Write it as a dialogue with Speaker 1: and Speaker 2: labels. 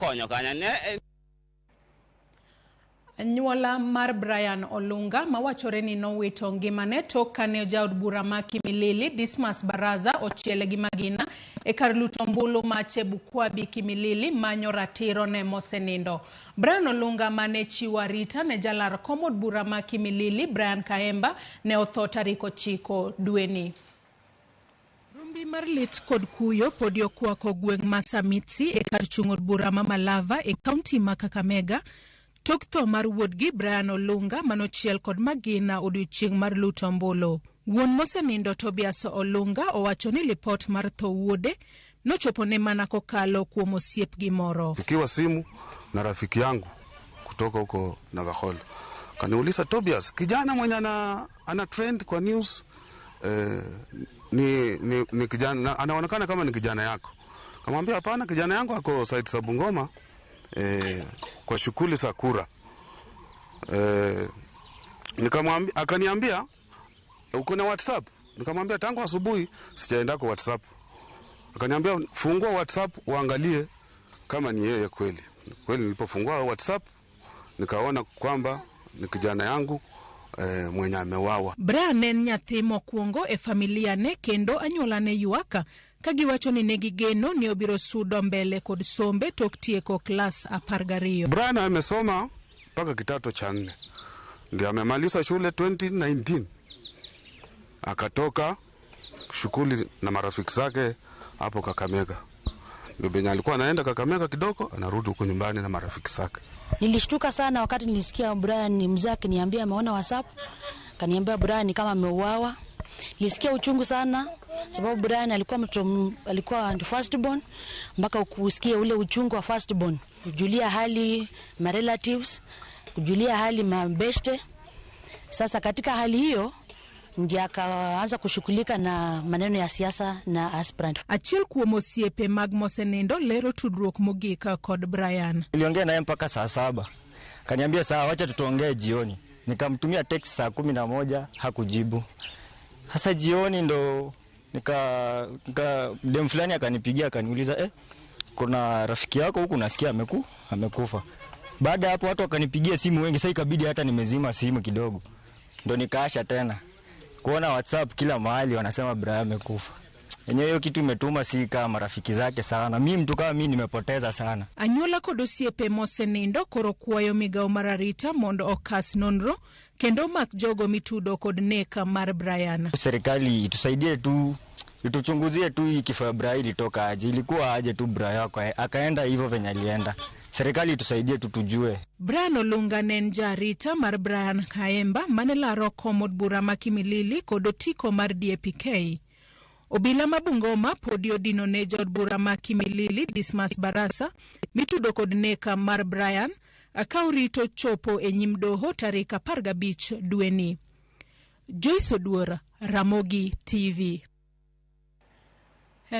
Speaker 1: Konyo kanyo ne
Speaker 2: Anyuola mar Brian Olunga mawachore ni nowito ngimane tok kane jaod bura ma Kimilili Dismas Baraza ochiele gi magina e kar luto ombulu ma Chebukwabi Kimilili manyo ratiro ne mosenindo. Brian Olunga mane chiwo arita ne jalar kom od bura ma Kimilili Brian Kaemba ne otho tarik 9 dweni. Rumbi mar lit kod kuyo podi okwako gweng' ma Samitsi e kar chung' od bura ma Malava e kaunti ma Kakamega tok tho mar wuodgi Brian Olunga manochiel kod magina odiochieng' mar luto ombulu. Wuon mosenindo Tobias Olunga owacho ni lipot mar tho wuode nochopone mana kokalo kuom osiepgi moro.
Speaker 3: Pigiwa simu na rafiki yangu kutoka huko Navakholo, kaniuliza, "Tobias, kijana mwenye ana trend kwa news ni kijana anaonekana kama ni kijana yako." Kamwambia, "Hapana, kijana yangu ako site za Bungoma kwa shughuli za kura." Nikamwambia, akaniambia, "Uko na WhatsApp?" Nikamwambia, "Tangu asubuhi sijaenda kwa WhatsApp." Akaniambia, "Fungua WhatsApp uangalie kama ni yeye kweli." Kweli nilipofungua WhatsApp nikaona kwamba ni kijana yangu mwenye ameuawa.
Speaker 2: Brian ne en nyathi mokwongo e familia ne kendo anyuola ne ywak ka giwacho ni ne gigeno ni obiro sudo mbele kod sombe tok tieko klas 12.
Speaker 3: Brian amesoma mpaka kidato cha nne, ndio amemaliza shule 2019, akatoka shughuli na marafiki zake hapo Kakamega. Ndio benye alikuwa anaenda Kakamega kidogo, anarudi huko nyumbani na marafiki zake.
Speaker 4: Nilishtuka sana wakati nilisikia Brian, ni mzee akiniambia ameona WhatsApp, kaniambia Brian kama ameuawa. Nilisikia uchungu sana sababu Brian alikuwa mtoto, alikuwa first born, mpaka kusikia ule uchungu wa first born, kujulia hali ma relatives, kujulia hali mabeshte. Sasa katika hali hiyo ndiye akaanza kushughulika na maneno ya siasa na aspirant.
Speaker 2: Achiel kuom osiepe mag mosenindo lero tudruok mogik kod Brian.
Speaker 5: Niliongea naye mpaka saa 7. Kaniambia, "Sawa, wacha tutaongee jioni." Nikamtumia text saa 11, hakujibu. Sasa jioni ndo nika dem fulani akanipigia, akaniuliza, "Kuna rafiki yako huku nasikia amekufa." Baada ya hapo watu wakanipigia simu wengi, sasa ikabidi hata nimezima simu kidogo. Ndo nikaasha tena kuona WhatsApp kila mahali wanasema Brian amekufa. Yenyewe hiyo kitu imetuma si kama marafiki zake sana. Mimi mtu kama mimi nimepoteza sana.
Speaker 2: Anyuola kod osiepe mosenindo koro kwayo migao mar arita mondo okas nonro kendo omak jogo mitudo kod nek mar Brian.
Speaker 5: Serikali itusaidie tu, ituchunguzie tu hii kifo ya Brian ilitoka aje, ilikuwa aje tu Brian wako akaenda hivyo venye alienda. Serikali itusaidie tu tujue.
Speaker 2: Brian Olunga ne en jaarita mar Brian Kaemba mane laro kom od bura ma Kimilili kod otiko mar DAPK. Obila ma Bungoma podi odino ne jaod bura ma Kimilili Dismas Barasa mitudo kod nek mar Brian ka orito chopo e nyim doho tarik 15 dweni. Joyce Oduor, Ramogi TV.